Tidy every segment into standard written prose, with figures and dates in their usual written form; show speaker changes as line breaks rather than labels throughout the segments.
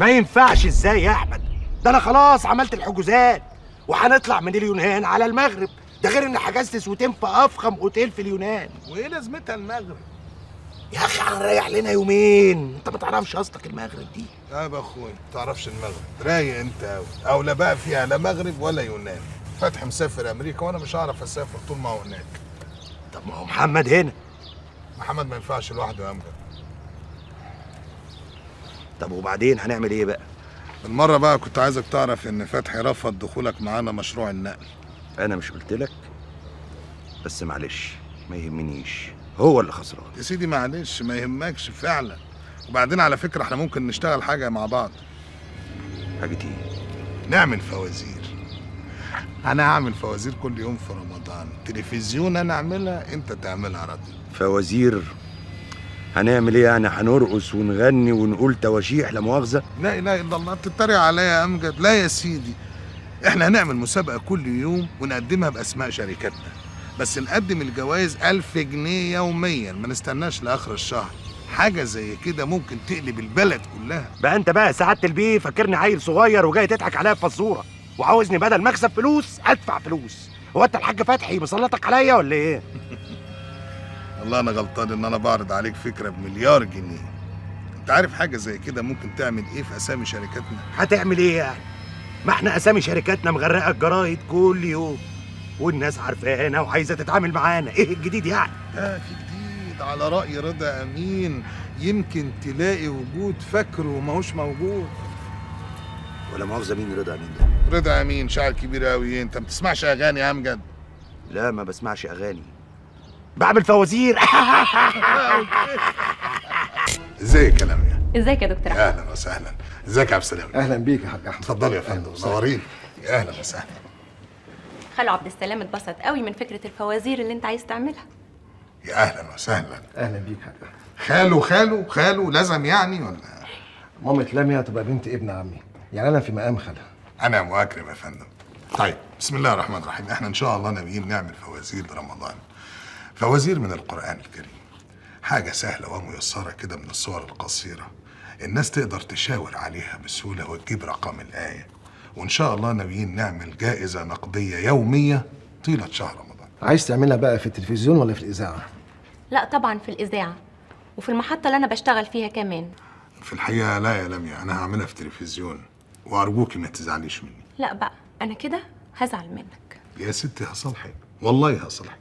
ما ينفعش ازاي يا احمد؟ ده انا خلاص عملت الحجوزات وهنطلع من اليونان على المغرب، ده غير ان حجزت سويتين في افخم اوتيل في اليونان.
وايه لازمتها المغرب؟
يا اخي هنريح لنا يومين، انت ما تعرفش اصلك المغرب دي.
يا اخوي ما تعرفش المغرب، رايق انت قوي. او لا بقى فيها لا مغرب ولا يونان. فتحي مسافر امريكا وانا مش هعرف اسافر طول ما هو هناك.
طب ما هو محمد هنا.
محمد ما ينفعش لوحده يا امجد.
طب وبعدين هنعمل ايه بقى؟
المرة بقى كنت عايزك تعرف ان فتحي رفض دخولك معانا مشروع النقل.
انا مش قلت لك؟ بس معلش ما يهمنيش، هو اللي خسران.
يا سيدي معلش ما يهمكش فعلا. وبعدين على فكرة احنا ممكن نشتغل حاجة مع بعض.
حاجة ايه؟
نعمل فوازير. انا هعمل فوازير كل يوم في رمضان، تلفزيون انا اعملها انت تعملها راديو.
فوازير؟ هنعمل ايه يعني؟ هنرقص ونغني ونقول تواشيح لا مؤاخذة؟
لا اله الا الله، بتتريق عليا يا امجد؟ لا يا سيدي، احنا هنعمل مسابقة كل يوم ونقدمها باسماء شركاتنا، بس نقدم الجوائز 1000 جنيه يوميا، ما نستناش لاخر الشهر. حاجة زي كده ممكن تقلب البلد كلها.
بقى انت بقى سعادة البيه فاكرني عيل صغير وجاي تضحك عليا في فزوره وعاوزني بدل ما اكسب فلوس ادفع فلوس؟ هو انت الحاج فتحي مسلطك عليا ولا ايه؟
والله انا غلطان ان انا بعرض عليك فكرة ب1,000,000,000 جنيه. انت عارف حاجة زي كده ممكن تعمل ايه في اسامي شركاتنا؟
هتعمل ايه يعني؟ ما احنا اسامي شركاتنا مغرقة الجرايد كل يوم والناس عارفانا وعايزه تتعامل معانا، ايه الجديد يعني؟
لا في جديد. على راي رضا امين، يمكن تلاقي وجود فاكره وماهوش موجود.
ولا مؤاخذة مين رضا امين ده؟
رضا امين شاعر كبير قوي. انت ما بتسمعش اغاني يا امجد؟
لا ما بسمعش اغاني، بعمل فوازير.
ازيك يا لميا؟
ازيك يا دكتور احمد؟
اهلا وسهلا. ازيك يا عبد السلام؟
اهلا بيك يا حاج احمد.
اتفضل يا فندم، نورين. يا اهلا وسهلا.
خالو عبد السلام اتبسط قوي من فكرة الفوازير اللي انت عايز تعملها.
يا اهلا وسهلا.
اهلا بيك يا حاج احمد.
خالو خالو خالو لازم يعني ولا؟
مامة لميا تبقى بنت ابن عمي، يعني انا في مقام خالها.
انا مؤكرم يا فندم. طيب بسم الله الرحمن الرحيم، احنا ان شاء الله ناويين نعمل فوازير لرمضان. فوازير من القرآن الكريم. حاجة سهلة وميسرة كده من الصور القصيرة، الناس تقدر تشاور عليها بسهولة وتجيب رقم الآية. وإن شاء الله ناويين نعمل جائزة نقدية يومية طيلة شهر رمضان.
عايز تعملها بقى في التلفزيون ولا في الإذاعة؟
لا طبعا في الإذاعة، وفي المحطة اللي أنا بشتغل فيها كمان.
في الحقيقة لا يا لميا، أنا هعملها في التلفزيون، وأرجوكي ما تزعليش مني.
لا بقى أنا كده هزعل منك.
يا ستي هصالحك، والله هصالحك.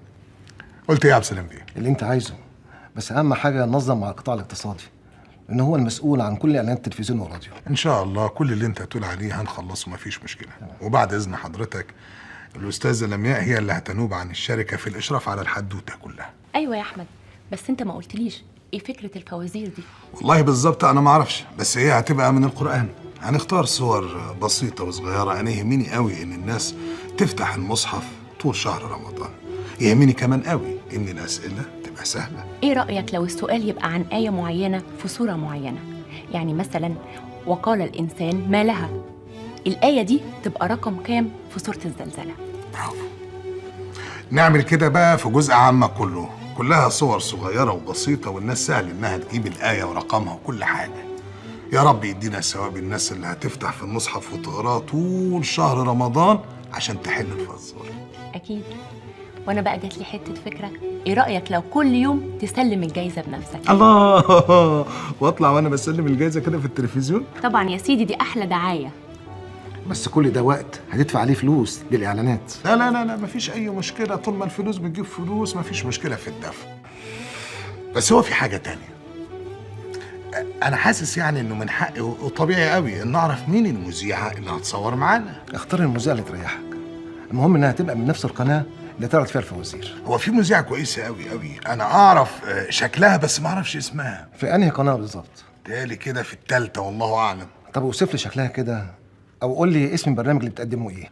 قلت ايه يا عبد السلام بيه؟
اللي انت عايزه، بس اهم حاجة ننظم مع القطاع الاقتصادي، لان هو المسؤول عن كل اعلانات التلفزيون والراديو.
ان شاء الله كل اللي انت هتقول عليه هنخلصه، مفيش مشكلة. وبعد اذن حضرتك الاستاذة لمياء هي اللي هتنوب عن الشركة في الاشراف على الحدوتة كلها.
ايوه يا احمد، بس انت ما قلتليش ايه فكرة الفوازير دي؟
والله بالظبط انا ما اعرفش، بس هي هتبقى من القران. هنختار صور بسيطة وصغيره. انا يهمني قوي ان الناس تفتح المصحف طول شهر رمضان. يهمني كمان قوي ان الاسئلة تبقى سهلة.
ايه رايك لو السؤال يبقى عن ايه معينة في سورة معينة؟ يعني مثلا وقال الانسان ما لها، الايه دي تبقى رقم كام في سورة الزلزلة؟
برافو. نعمل كده بقى في جزء عامة كله، كلها صور صغيرة وبسيطة والناس سهل انها تجيب الايه ورقمها وكل حاجة. يا رب يدينا ثواب الناس اللي هتفتح في المصحف وتقراه طول شهر رمضان عشان تحل الفزوره.
اكيد. وانا بقى جات لي حتة فكرة، ايه رايك لو كل يوم تسلم الجايزة بنفسك؟
الله، واطلع وانا بسلم الجايزة كده في التلفزيون؟
طبعا يا سيدي، دي احلى دعاية.
بس كل ده وقت هتدفع عليه فلوس للاعلانات.
لا لا لا لا، مفيش اي مشكلة، طول ما الفلوس بتجيب فلوس مفيش مشكلة في الدفع. بس هو في حاجة تانية، انا حاسس يعني انه من حقي وطبيعي قوي ان اعرف مين المذيعه اللي هتصور معانا.
اختار المذيعه اللي تريحك، المهم انها تبقى من نفس القناة اللي تعرض فيها الفوازير.
هو في مذيعه كويسة قوي قوي، انا اعرف شكلها بس ما اعرفش اسمها.
في انهي قناة بالظبط؟
تالي كده في التالتة والله اعلم.
طب اوصف لي شكلها كده، او قول لي اسم البرنامج اللي بتقدمه ايه.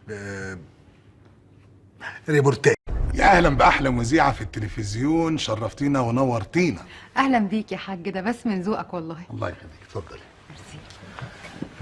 ريبورتاج. يا اهلا باحلى مذيعه في التلفزيون، شرفتينا ونورتينا.
اهلا بيك يا حاج، ده بس من ذوقك والله.
الله يخليك، اتفضلي.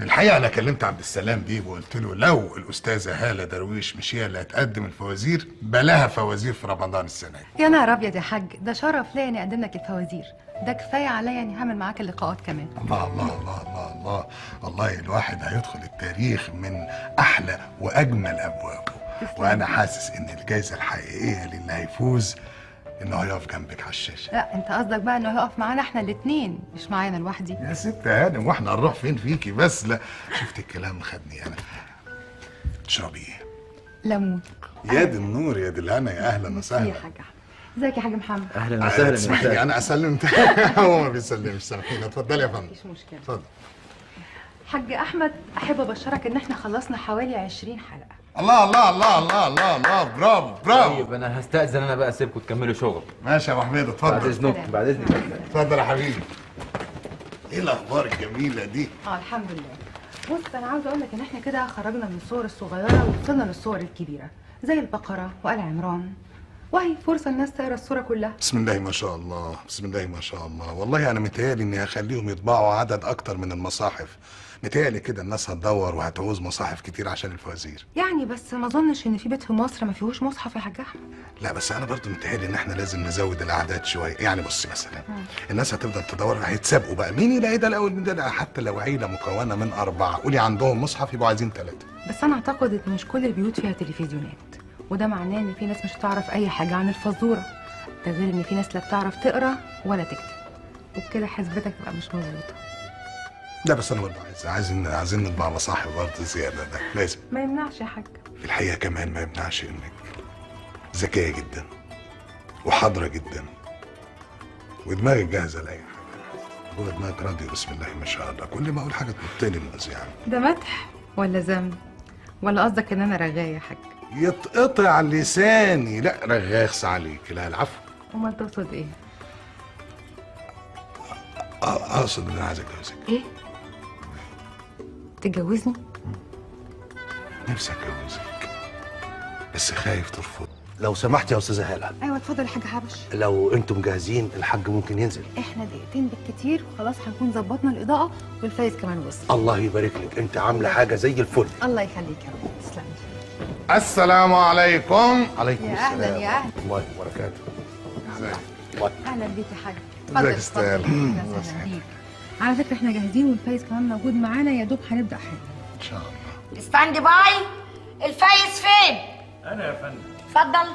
الحقيقة انا كلمت عبد السلام بيه وقلت له لو الاستاذة هاله درويش مش هي اللي هتقدم الفوازير بلاها فوازير في رمضان السنة دي.
يا نهار ابيض يا حاج، ده شرف ليا اني اقدم لك الفوازير، ده كفاية عليا اني هعمل معاك اللقاءات كمان.
الله الله الله الله الله، والله الواحد هيدخل التاريخ من احلى واجمل ابوابه. وانا حاسس ان الجائزة الحقيقية للي هيفوز انه هيقف جنبك على الشاشة.
لا انت قصدك بقى انه هيقف معانا احنا الاثنين مش معانا لوحدي.
يا ست هانم واحنا هنروح فين فيكي بس؟ لا شفت الكلام خدني انا. تشربي ايه؟
ليمون.
يا دي النور يا دي الهنا، يا اهلا وسهلا.
يا حاج احمد، ازيك يا حاج محمد؟
اهلا وسهلا.
اسمحي لي انا اسلم، هو ما بيسلمش. سامحيني، اتفضلي يا فندم.
مفيش مشكلة،
اتفضل.
حاج احمد، احب ابشرك ان احنا خلصنا حوالي 20 حلقة.
الله الله الله الله الله الله، برافو برافو.
طيب انا هستأذن انا بقى، اسيبكم تكملوا شغل.
ماشي يا ابو حميد، اتفضل.
بعد اذنكم، بعد اذنك.
اتفضل يا حبيبي. ايه الاخبار الجميلة دي؟
الحمد لله. بص انا عاوزه اقول لك ان احنا كده خرجنا من الصور الصغيرة ووصلنا للصور الكبيرة زي البقرة وآل عمران، وهي فرصة الناس تقرا الصورة كلها.
بسم الله ما شاء الله، بسم الله ما شاء الله. والله انا متهيألي اني هخليهم يطبعوا عدد اكتر من المصاحف. متهيألي كده الناس هتدور وهتعوز مصاحف كتير عشان الفوازير.
يعني بس ما اظنش ان في بيت في مصر ما فيهوش مصحف يا حاج احمد.
لا بس انا برضو متهيألي ان احنا لازم نزود الاعداد شوية. يعني بصي مثلا الناس هتفضل تدور، هيتسابقوا بقى مين يلاقي ده الاول مين ده. حتى لو عيله مكونة من 4 قولي عندهم مصحف يبقوا عايزين 3.
بس انا اعتقد ان مش كل البيوت فيها تلفزيونات، وده معناه ان في ناس مش هتعرف اي حاجة عن الفزوره، ده غير ان في ناس لا بتعرف تقرا ولا تكتب، وبكده حسبتك تبقى مش مظبوطة.
لا بس انا برضه عايزين نطبع مصاحف برضه زيادة، ده لازم.
ما يمنعش يا حاج.
في الحقيقة كمان ما يمنعش انك ذكية جدا وحاضره جدا ودماغك جاهزة لاي حاجة. هو دماغك راديو بسم الله ما شاء الله، كل ما اقول حاجة تنطلي من يعني.
ده مدح ولا ذم؟ ولا قصدك ان انا رغايه يا حاج؟
يتقطع لساني. لا رغاخس عليك، لا العفو.
امال تقصد ايه؟
اقصد ان انا عايز اتجوزك.
ايه؟ تتجوزني؟
نفسي اتجوزك بس خايف ترفض.
لو سمحت يا استاذه هاله.
ايوه اتفضل يا حاج حبش.
لو انتم جاهزين الحاج ممكن ينزل.
احنا دقيقتين بالكتير وخلاص هنكون ظبطنا الاضاءة والفايز كمان وصل.
الله يبارك لك، انت عامله حاجة زي الفل.
الله يخليك يا رب، تسلمي.
السلام عليكم.
عليكم
يا
السلام.
اهلا يا اهلا.
الله وبركاته.
ازيك؟
اهلا بيك يا حاج.
ازيك يا استاذ؟
اهلا بيك. على فكرة احنا جاهزين والفايز كمان موجود معانا، يا دوب هنبدا حالا
ان شاء الله.
stand by. الفايز فين؟
انا يا فندم.
اتفضل.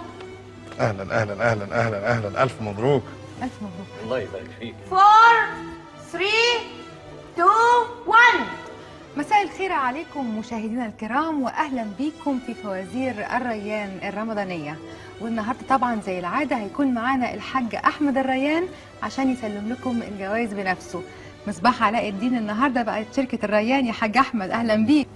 اهلا اهلا اهلا اهلا اهلا، الف مبروك.
الف مبروك.
الله يبارك فيك.
4 3 2 1.
مساء الخير عليكم مشاهدينا الكرام، واهلا بيكم في فوازير الريان الرمضانية. والنهارده طبعا زي العادة هيكون معانا الحاج احمد الريان عشان يسلم لكم الجوائز بنفسه. مصباح علاء الدين النهارده بقت شركة الريان. يا حاج احمد اهلا بيك.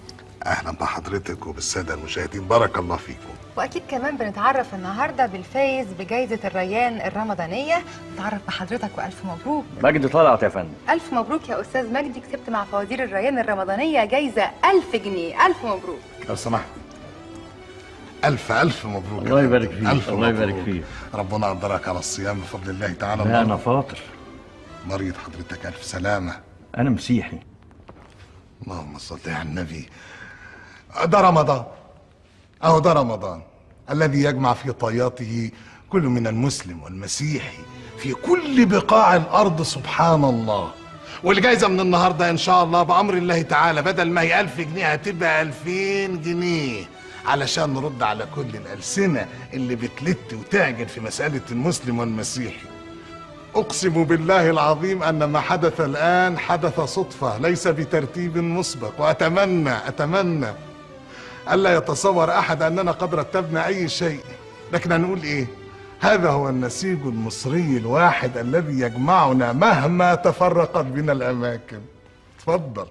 اهلا بحضرتك وبالساده المشاهدين، بارك الله فيكم.
واكيد كمان بنتعرف النهارده بالفايز بجائزة الريان الرمضانية. نتعرف بحضرتك والف مبروك.
مجدي طلعت يا فندم.
الف مبروك يا استاذ مجدي، كسبت مع فوازير الريان الرمضانية جايزة 1000 جنيه. الف مبروك.
لو سمحت. الف الف مبروك.
الله يبارك فيك.
الف
الله يبارك فيك.
ربنا قدرك على الصيام بفضل الله تعالى.
لا انا فاطر.
مريض حضرتك، الف سلامه.
انا مسيحي.
اللهم صل على النبي. ده رمضان اهو، ده رمضان الذي يجمع في طياته كل من المسلم والمسيحي في كل بقاع الارض، سبحان الله. والجايزه من النهارده ان شاء الله بامر الله تعالى بدل ما هي 1000 جنيه هتبقى 2000 جنيه، علشان نرد على كل الالسنة اللي بتلت وتعجن في مسالة المسلم والمسيحي. أقسم بالله العظيم أن ما حدث الآن حدث صدفة ليس بترتيب مسبق، وأتمنى أتمنى ألا يتصور أحد أننا قد رتبنا أي شيء، لكن هنقول إيه؟ هذا هو النسيج المصري الواحد الذي يجمعنا مهما تفرقت بنا الأماكن. تفضل.